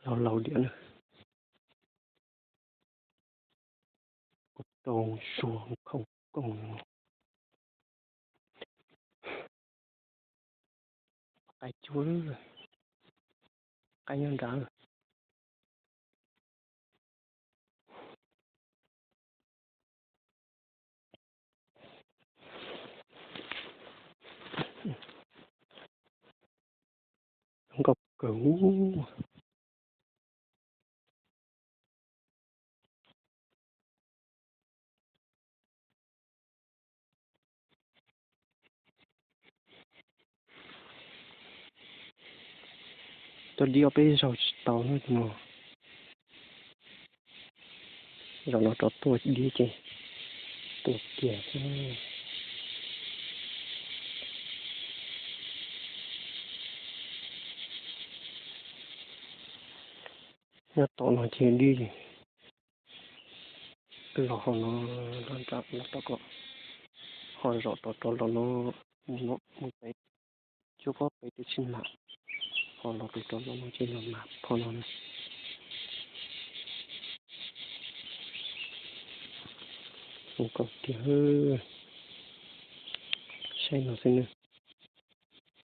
Laus laus diam na. Kuv rau suag khoom kooj. Qaib cuab, qaib nyob nrad. Nkauj kawg. Tuaj dib ob peb zaug tsis tau no. Zaum no rov tuaj dib ces tuaj kiag xwb. Nyob tom no ces dib los hauv no, los tom ko, ho zaum rov rov los no, mus no mus pem, cuab pob pem twb tsis mam, ho los rov rov los no ces los mam pho no na. Zoo nkauj tiag. Saib no xwb na.